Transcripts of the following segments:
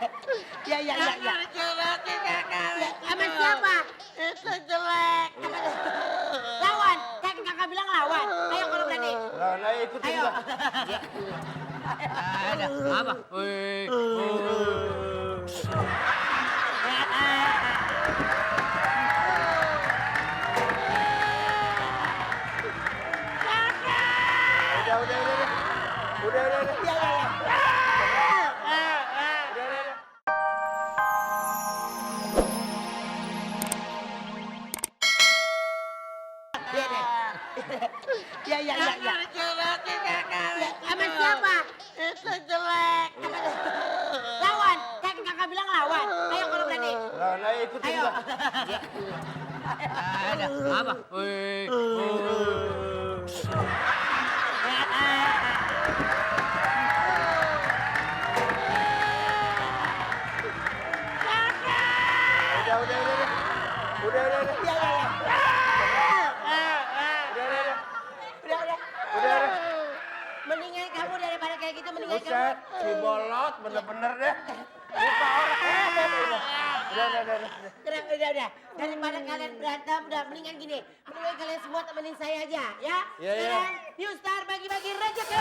Ya. Sama siapa? Itu jelek. Lawan. Kakak bilang lawan. Ayo kalau berani. Nah, ikutin Ayo. gua. Ada apa? Wih. Udah. Ya. Sama siapa? Itu jelek. Lawan. Kakak bilang lawan. Ayo kalau berani. Nah, ikutin Ayo. gua. Ada apa? Wih. Udah. Udah. Mendingan kamu daripada kayak gitu. Mendingan kamu. Buset, si bolot bener-bener deh. Buka orang. Udah. Daripada kalian berantem, udah mendingan gini. Mendingan kalian semua temenin saya aja, ya? Iya. Sekarang, New Star bagi-bagi rezeki.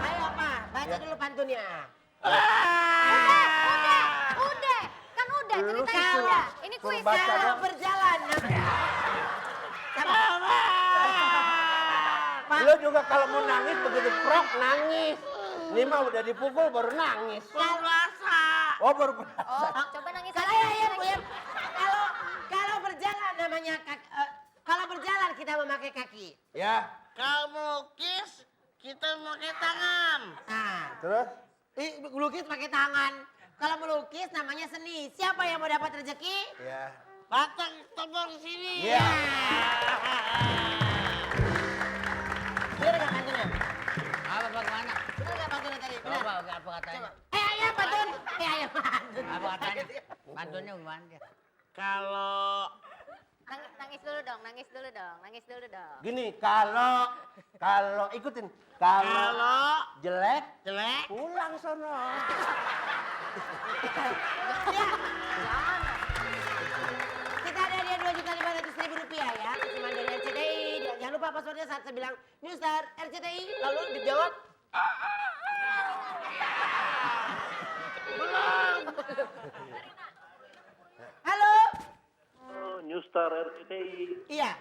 Ayo, Pak. Baca dulu pantunnya. Udah. Kan udah, ceritanya Kalau- udah. Ini kuis. baca Kalau dong. berjalan. Lu juga kalau mau nangis begitu prok nangis. Ini mah udah dipukul baru nangis. Oh, baru puasa. Oh, coba nangis Kalau lagi. ya, Bu, ya. Kalau berjalan namanya kalau berjalan kita memakai kaki. Ya, Kalau melukis, kita pakai tangan. Nah, terus? melukis pakai tangan. Kalau melukis namanya seni. Siapa yang mau dapat rezeki? Ya. Batang tebang sini. Iya. Bener nggak pantunnya? Apa bagaimana? Bener nggak pantunnya tadi? Bener. Coba apa katanya? Ayo pantun. Ayo pantun. Apa katanya? Bantunya gimana dia? Kalau Nangis dulu dong. Gini, kalau ikutin. Kalau jelek, jelek, pulang sono. Kita ada dia Rp2.500.000 ya. Cuman dari RCTI. Jangan lupa passwordnya saat saya bilang New Star RCTI. Lalu dijawab. Halo. New Star RCTI. Iya.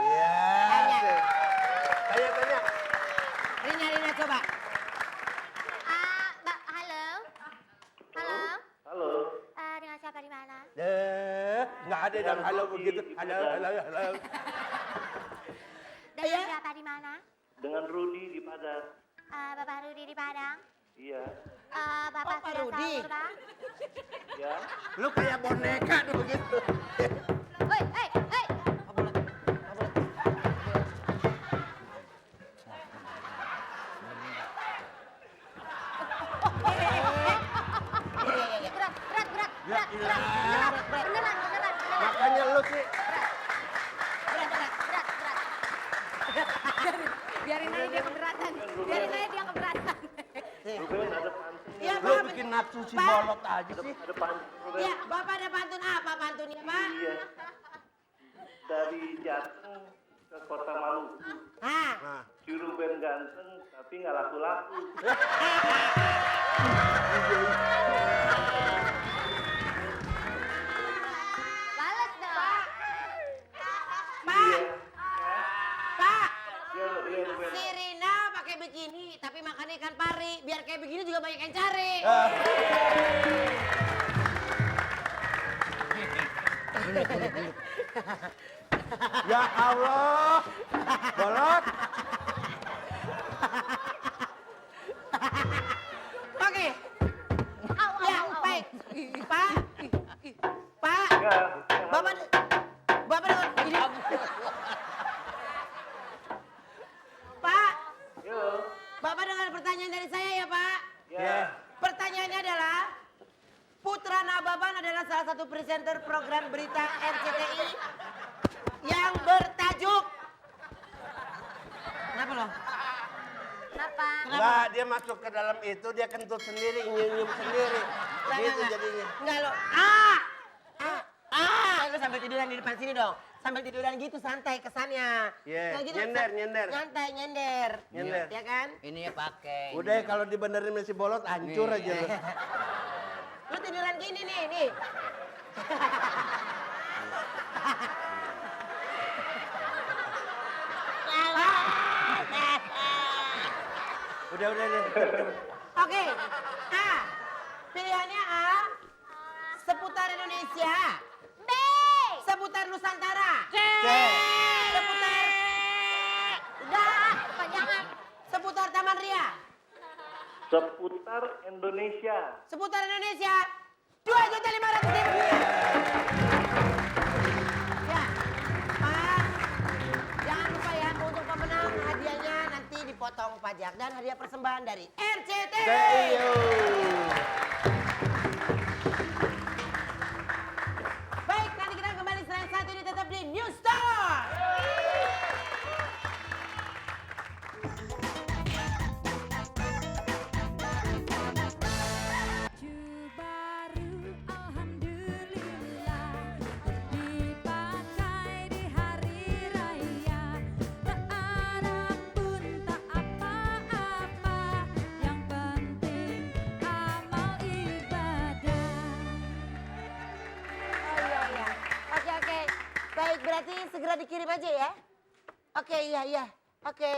Iya. Tanya. Tanya. Rina coba. Mbak, halo. Halo. Halo. Dengan siapa di mana? Nggak ada yang halo begitu. Halo. Dengan siapa di mana? Dengan Rudi di Padang. Bapak Rudi di Padang. Iya. Bapak Pak sudah Rudi. sahur, Pak? Ya. Lu kayak boneka tuh begitu. Hei. Berat. Beneran. Makanya lu sih. Berat. Biarin aja dia keberatan. Ruben ada pantun. Iya, Lu Pak. bikin nafsu si Pak. bolot aja sih. Ada pantun Ruben. Iya, Bapak ada pantun apa pantunnya, Pak? Iya. Dari Jateng ke Kota Maluku. Nah, Si Ruben ganteng tapi nggak laku-laku. Balas dong. Pak. Iya Ruben. Si Rina pakai bikini tapi makan ikan pari. Biar kayak begini juga banyak yang cari. Ya Allah. Bolot. Oke. Ya, baik. Pak. Ya. Bapak dengar ini. Pak, Yo. Bapak dengar pertanyaan dari saya ya, Pak. Ya. presenter program berita RCTI yang bertajuk. Kenapa lo? Kenapa? Enggak, dia masuk ke dalam itu, dia kentut sendiri, nyium sendiri. Gitu jadinya. Enggak lo. Lo sambil tiduran di depan sini dong. Sambil tiduran gitu santai kesannya. Iya, Kayak gitu, nyender. Nyantai, nyender. Nyender. Ya kan? Ini ya pakai. Udah kalau dibenerin masih bolot, hancur Nih. aja lu. Lu tiduran gini nih. Udah. Oke. A. Pilihannya A. Seputar Indonesia. B. Seputar Nusantara. C. Seputar. Udah, kepanjangan. Seputar Taman Ria. Seputar Indonesia. Seputar Indonesia. 2.500.000. Ya. Pak. Jangan lupa ya untuk pemenang hadiahnya nanti dipotong pajak dan hadiah persembahan dari RCTI. Baik, nanti kita kembali selain satu ini tetap di New Star. Baru alhamdulillah dipakai di hari raya. Tak ada pun tak apa-apa, yang penting amal ibadah. Oh iya. Oke. Baik, berarti segera dikirim aja ya. Oke, iya. Oke.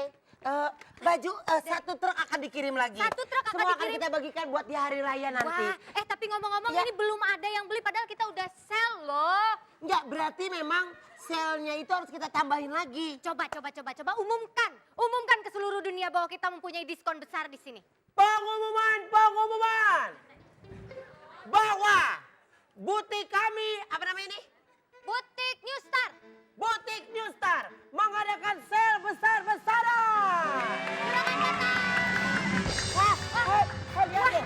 Baju satu truk akan dikirim lagi. Satu truk akan Semua akan dikirim? kita bagikan buat di hari raya nanti. Wah, tapi ngomong-ngomong Ya. ini belum ada yang beli padahal kita udah sell loh. Enggak, berarti memang selnya itu harus kita tambahin lagi. Coba umumkan ke seluruh dunia bahwa kita mempunyai diskon besar di sini. Pengumuman. Bahwa butik kami, apa namanya ini? Butik New Star. Butik New Star mengadakan sale besar-besaran. Wah, lihat deh.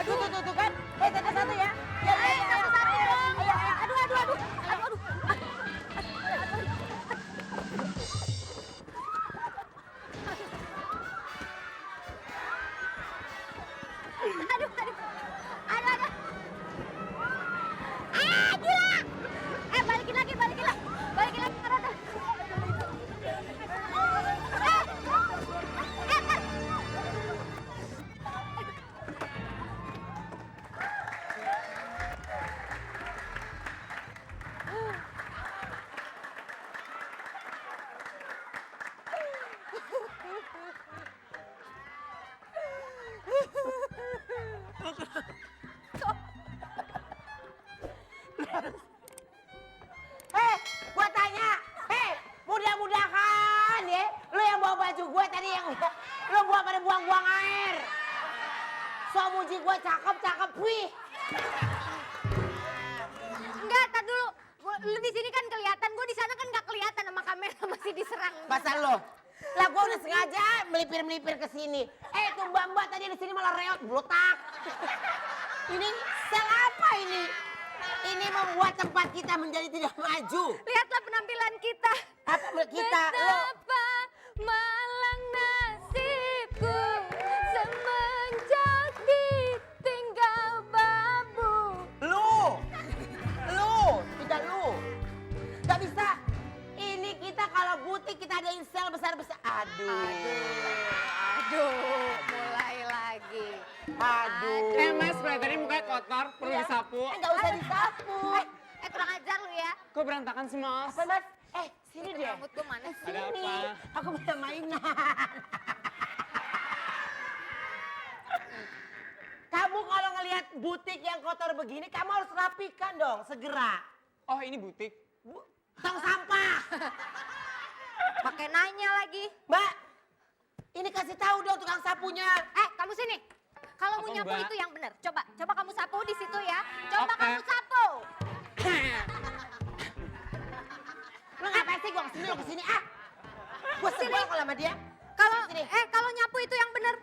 Tuh kan. Satu ya. Ya. Satu-satu dong. Ayo. Aduh. Gila. Balikin lagi. Balikin lagi ke roda. Gua tanya. Mudah-mudahan ya. Lu yang bawa baju gue tadi yang lu pada buang-buang air. So muji gue cakep. Wih. Enggak, tar dulu. Lu di sini kan kelihatan, gue di sana kan nggak kelihatan sama kamera masih diserang. Pasal lo. Lah gua udah sengaja melipir ke sini. Tuh mbak tadi di sini malah reot blotak. Ini sel apa ini? Ini membuat tempat kita menjadi tidak maju. Lihatlah penampilan kita. Apa kita? Lo Betapa malang nasibku semenjak ditinggal babu. Lu, tidak lu. Gak bisa. Ini kita kalau butik kita adain sel besar-besar. Aduh, Mulai lagi. aduh. Mas, tadi mukanya kotor, perlu disapu. Gak usah disapu. Kurang ajar lu ya. Kok berantakan sih, Mas? Apa mas? Sini deh. Rambut gue mana sih? Ada Sini. apa? Aku punya mainan. Kamu kalau ngelihat butik yang kotor begini, kamu harus rapikan dong, segera. Oh, ini butik. Tong sampah. Pakai nanya lagi. Mbak, ini kasih tahu dong tukang sapunya. Kamu sini. Kalau mau Apa, nyapu Mbak? itu yang benar. Coba kamu sapu di situ ya. Coba Oke. kamu sapu. Lo ngapain sih gua kesini, lo kesini? Gua sebel kalau sama dia. Kalau Sini. kalau nyapu itu yang benar.